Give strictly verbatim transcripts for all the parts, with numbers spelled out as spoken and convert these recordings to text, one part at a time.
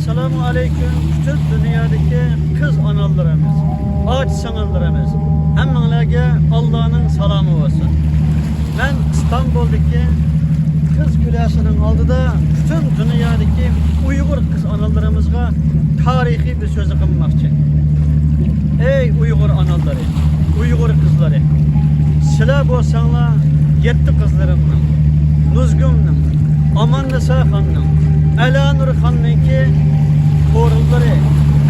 ئەسسالامۇ ئەلەيكۇم، پۈتۈن دۇنيادىكى قىز ئانىلىرىمىز، ئاچا سىڭىللىرىمىز، ھەممىڭلارگە ئاللانىڭ سالامى بولسۇن. مەن ئىستانبۇلدىكى قىز كۈلەسىنىڭ ئالدىدا پۈتۈن دۇنيادىكى ئۇيغۇر قىز ئانىلىرىمىزغا تارىخىي بىر سۆز قىلماقچى. ئەي ئۇيغۇر ئانىلىرى، ئۇيغۇر قىزلىرى، سىلەر بولساڭلار يەتتە قىزلىرىمنىڭ، نۇزگۈلنىڭ، ئاماننىساخاننىڭ، ئەلانۇرخاننىڭكى تورۇنلىرى،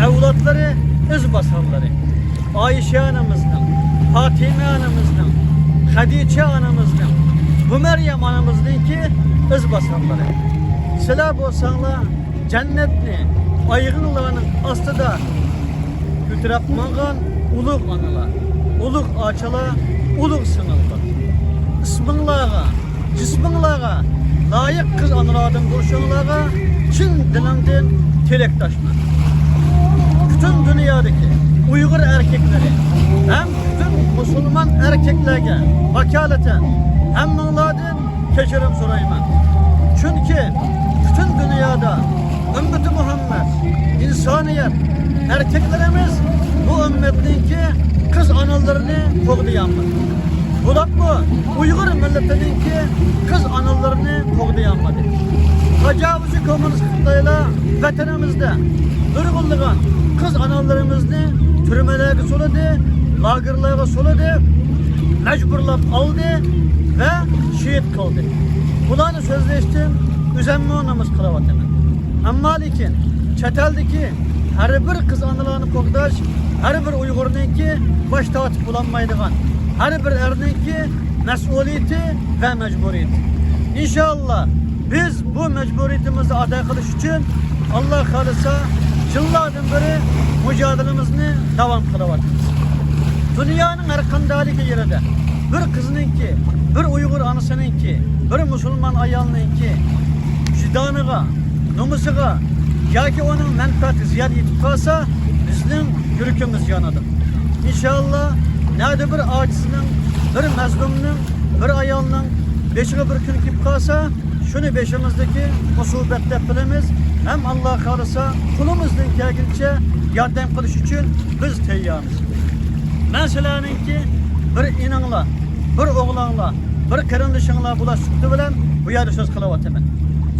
ئەۋلادلىرى، ئىزباسارلىرى. ئايشە ئانىمىزنىڭ، پاتىمە ئانىمىزنىڭ، خەدىچە ئانىمىزنىڭ، بۇ مەريەم ئانىمىزنىڭكى ئىزباسارلىرى. سىلەر بولساڭلار جەننەتنى ئايىغىڭلارنىڭ ئاستىدا كۆتۈرۈپ ماڭغان ئۇلۇغ ئانىلار، ئۇلۇغ ئاچىلار، ئۇلۇغ سىڭىللار. ئىسمىڭلارغا، جىسمىڭلارغا لايىق قىز ئانىلاردىن بولۇشۇڭلارغا چىن دىلىمدىن تىلەكداشمەن. پۈتۈن دۇنيادىكى ئۇيغۇر ئەركەكلىرى ھەم پۈتۈن مۇسۇلمان ئەركەكلەرگە ۋاكالىتەن ھەممىڭلاردىن كەچۈرۈم سورايمەن. چۈنكى پۈتۈن دۇنيادا ئۈممىتى مۇھەممەد، ئىنسانىيەت ئەركەكلىرىمىز بۇ ئۈممەتنىڭكى قىز ئانىلىرىنى قوغدىيالمىدى. بولۇپمۇ ئۇيغۇر مىللىتىنىڭكى قىز ئانىلىرىنى قوغدىيالمىدى. تاجاۋۇزچى كوممۇنىست خىتايلار ۋەتىنىمىزدە نۇرغۇنلىغان قىز ئانىلىرىمىزنى تۈرمىلەرگە سولىدى، لاگېرلارغا سولىدى، مەجبۇرلاپ ئالدى ۋە شېھىت قىلدى. بۇلارنى سۆزلەشتىن ئۆزۈممۇ نومۇس قىلىۋاتىمەن. ئەمما لېكىن چەت ئەلدىكى ھەر بىر قىز ئانىلارنى قوغداش ھەر بىر ئۇيغۇرنىڭكى باش تارتىپ بولالمايدىغان، ھەر بىر ئەرنىڭكى مەسئۇلىيىتى ۋە مەجبۇرىيىتى. ئىنشائاللا، بىز بۇ مەجبۇرىيىتىمىزنى ئادا قىلىش ئۈچۈن، ئاللا خالىسا، يىللاردىن بېرى مۇجادىلىمىزنى داۋام قىلىۋاتىمىز. دۇنيانىڭ ھەر قانداق يېرىدە بىر قىزنىڭكى، بىر ئۇيغۇر ئانىسىنىڭكى، بىر مۇسۇلمان ئايالنىڭكى ۋىجدانىغا، نومۇسىغا ياكى ئۇنىڭ مەنپەئەتىگە زىيان يېتىپ قالسا، بىزنىڭ يۈرىكىمىز يانىدۇ. ئىنشائاللا، نەدە بىر ئاجىزنىڭ، بىر مەزلۇمنىڭ، بىر ئايالنىڭ بېشىغا بىر كۈن كېلىپ قالسا، شۇنى بېشىمىزدىكى مۇسىبەت دەپ بىلىمىز ھەم ئاللا خالىسا قولىمىزدىن كەلگىنىچە ياردەم قىلىش ئۈچۈن بىز تەييارمىز. مەن سىلەرنىڭكى بىر ئىنىڭلار، بىر ئوغلۇڭلار، بىر قېرىندىشىڭلار بولۇش سۈپىتى بىلەن بۇ يەردە سۆز قىلىۋاتىمەن.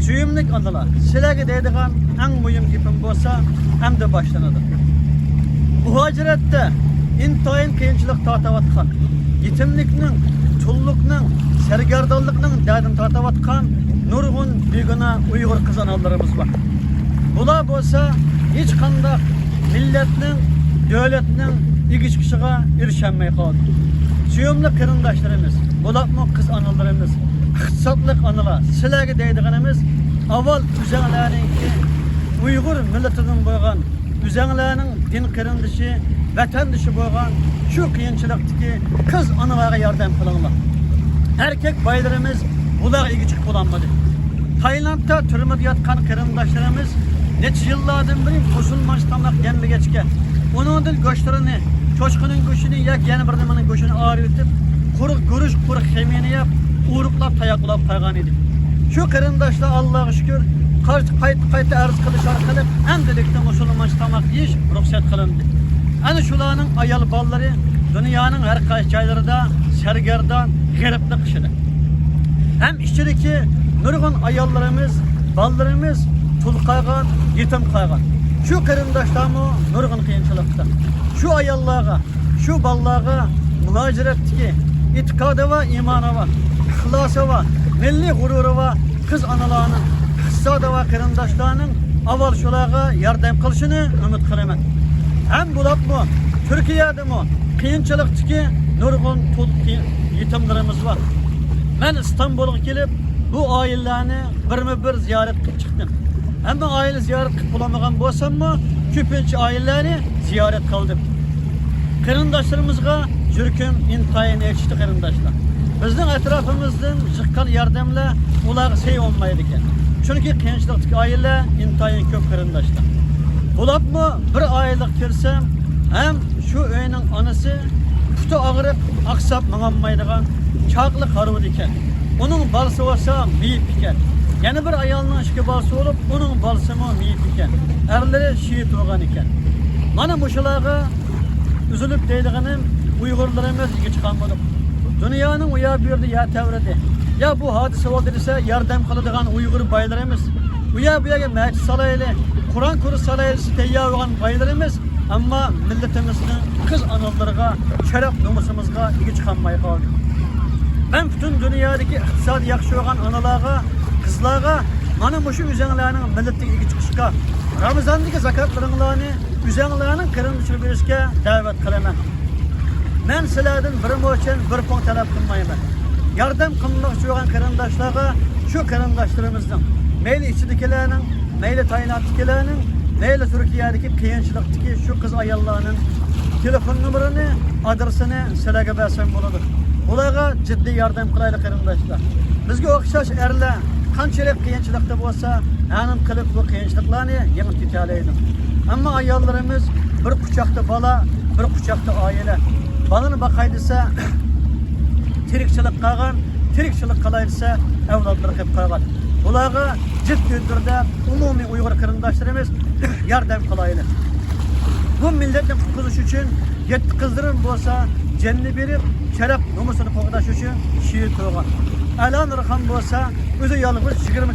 سۆيۈملۈك ئانىلار، سىلەرگە دەيدىغان ئەڭ مۇھىم گېپىم بولسا، ئەمدى باشلىنىدۇ. مۇھاجىرەتتە ئىنتايىن قىيىنچىلىق تارتىۋاتقان، يېتىملىكنىڭ، تۇللۇقنىڭ، سەرگەردانلىقنىڭ دەردىنى تارتىۋاتقان نۇرغۇن بىگۇناھ ئۇيغۇر قىز ئانىلىرىمىز بار. بۇلار بولسا ھېچقانداق مىللەتنىڭ، دۆلەتنىڭ ئىگە چىقىشىغا ئېرىشەلمەي قالدى. سۆيۈملۈك قېرىنداشلىرىمىز، بولۇپمۇ قىز ئانىلىرىمىز، ئىقتىسادلىق ئانىلار، سىلەرگە دەيدىغىنىمىز، ئاۋۋال ئۆزەڭلەرنىڭكى ئۇيغۇر مىللىتىدىن بولغان، ئۆزەڭلەرنىڭ دىن قېرىندىشى، ۋەتەندىشى بولغان شۇ قىيىنچىلىقتىكى قىز ئانىلارغا ياردەم قىلىڭلار. ئەركەك بايلىرىمىز بۇلارغا ئىگە چىقىپ بولالمىدى. تايلاندتا تۈرمىدە ياتقان قېرىنداشلىرىمىز نەچچە يىللاردىن بېرى مۇسۇلمانچە تاماق يېمىگەچكە، ئۇنىڭدىن گۆشلىرىنى، چوشقىنىڭ گۆشىنى ياكى يەنە بىر نېمىنىڭ گۆشىنى ئايرىۋېتىپ، قۇرۇق گۈرۈچ، قۇرۇق خېمىرنى يەپ، ئورۇقلاپ تاياق بولاپ قالغان ئىدى. شۇ قېرىنداشلار، ئاللاغا شۈكۈر، قايتا، قايتا، قايتا ئەرز قىلىش ئارقىلىق ئەمدىلىكتە مۇسۇلمانچە تاماق يېيىش رۇخسەت قىلىندى. ئەنە شۇلارنىڭ ئايال بالىلىرى دۇنيانىڭ ھەر قايسى جايلىرىدا سەرگەردان، غېرىبلىق ئىچىدە. ھەم ئىچىدىكى نۇرغۇن ئاياللىرىمىز، بالىلىرىمىز تۇل قالغان، يېتىم قالغان. شۇ قېرىنداشلارمۇ نۇرغۇن قىيىنچىلىقتا. شۇ ئاياللارغا، شۇ بالىلارغا مۇھاجىرەتتىكى ئېتىقادى بار، ئىمانى بار، ئىخلاسى بار، مىللىي غۇرۇرى بار قىز ئانىلارنىڭ، ئىقتىسادى بار قېرىنداشلارنىڭ ئاۋۋال شۇلارغا ياردەم قىلىشىنى ئۈمىد قىلىمەن. ھەم بولۇپمۇ تۈركىيەدىمۇ قىيىنچىلىقتىكى نۇرغۇن تۇل قىي-، يېتىملىرىمىز بار. مەن ئىستانبۇلغا كېلىپ، بۇ ئائىلىلەرنى بىرمۇ بىر زىيارەت قىلىپ چىقتىم. ھەممە ئائىلە زىيارەت قىلىپ بولالمىغان بولساممۇ، كۆپىنچە ئائىلىلەرنى زىيارەت قىلدىم. قېرىنداشلىرىمىزغا يۈرىكىم ئىنتايىن ئېچىشتى، قېرىنداشلار. بىزنىڭ ئەتراپىمىزدىن چىققان ياردەملەر ئۇلارغا سەي بولمايدىكەن. چۈنكى قىيىنچىلىقتىكى ئائىلە ئىنتايىن كۆپ، قېرىنداشلار. بولۇپمۇ بىر ئائىلىگە كىرسەم، ھەم شۇ ئۆينىڭ ئانىسى پۇتى ئاغرىپ، ئاقساپ ماڭالمايدىغان چاقىلىق ھارۋىدى ئىكەن. ئۇنىڭ بالىسى بولسا مېيىپ ئىكەن. يەنە بىر ئايالنىڭ ئىككى بالىسى بولۇپ، ئۇنىڭ بالىسىمۇ مېيىپ ئىكەن. ئەرلىرى شېھىت بولغان ئىكەن. مانا مۇشۇلارغا ئۈزۈلۈپ دەيدىغىنىم، ئۇيغۇرلىرىمىز ئىگە چىقالمىدۇق. دۇنيانىڭ ئۇ يا بۇ يەردە يەر تەۋرىدى. يا بۇ ھادىسە بولدى دېسە، ياردەم قىلىدىغان ئۇيغۇر بايلىرىمىز، ئۇ يا بۇ يەرگە مەسچىت سالايلى، قۇرئان كۇرس سالايلى دېسە تەييار بولغان بايلىرىمىز، ئەمما مىللىتىمىزنىڭ قىز ئانىلىرىغا، شەرەپ نومۇسىمىزغا ئىگە چىقالماي قالدى. مەن پۈتۈن دۇنيادىكى ئىقتىسادى ياخشى بولغان ئانىلارغا، قىزلارغا مانا مۇشۇ ئۆزەڭلارنىڭ مىللىتىگە ئىگە چىقىشقا، رامىزاندىكى زاكاتلىرىڭلارنى ئۆزەڭلارنىڭ قېرىندىشىغا بېرىشكە دەۋەت قىلىمەن. مەن سىلەردىن بىر موچەن، بىر پۇڭ تەلەپ قىلمايمەن. ياردەم قىلماقچى بولغان قېرىنداشلارغا، شۇ قېرىنداشلىرىمىزنىڭ، مەيلى ئىچىدىكىلەرنىڭ، مەيلى تايلاندتىكىلەرنىڭ، مەيلى تۈركىيەدىكى قىيىنچىلىقتىكى شۇ قىز ئاياللارنىڭ تېلېفون نومۇرىنى، ئادرېسىنى سىلەرگە بەرسەم بولىدۇ. ئۇلارغا جىددىي ياردەم قىلايلى، قېرىنداشلار. بىزگە ئوخشاش ئەرلەر قانچىلىك قىيىنچىلىقتا بولسا، ھەنىم قىلىپ بۇ قىيىنچىلىقلارنى يېڭىپ كېتەلەيدۇ. ئەمما ئاياللىرىمىز بىر قۇچاقتا بالا، بىر قۇچاقتا ئائىلە. بالىنى باقاي دېسە، تىرىكچىلىك قالغان، تىرىكچىلىك قىلاي دېسە، ئەۋلادلىرى قېلىپ قالغان. بۇلارغا جىددىي تۈردە ئومۇمىي ئۇيغۇر قېرىنداشلىرىمىز ياردەم قىلايلى. بۇ مىللەتنى قۇتقۇزۇش ئۈچۈن يەتتە قىزلىرىم بولسا جېنىنى بېرىپ، شەرەپ نومۇسىنى قوغداش ئۈچۈن شېھىت بولغان. ئەلا نۇرخان بولسا ئۆزى يالغۇز يىگىرمە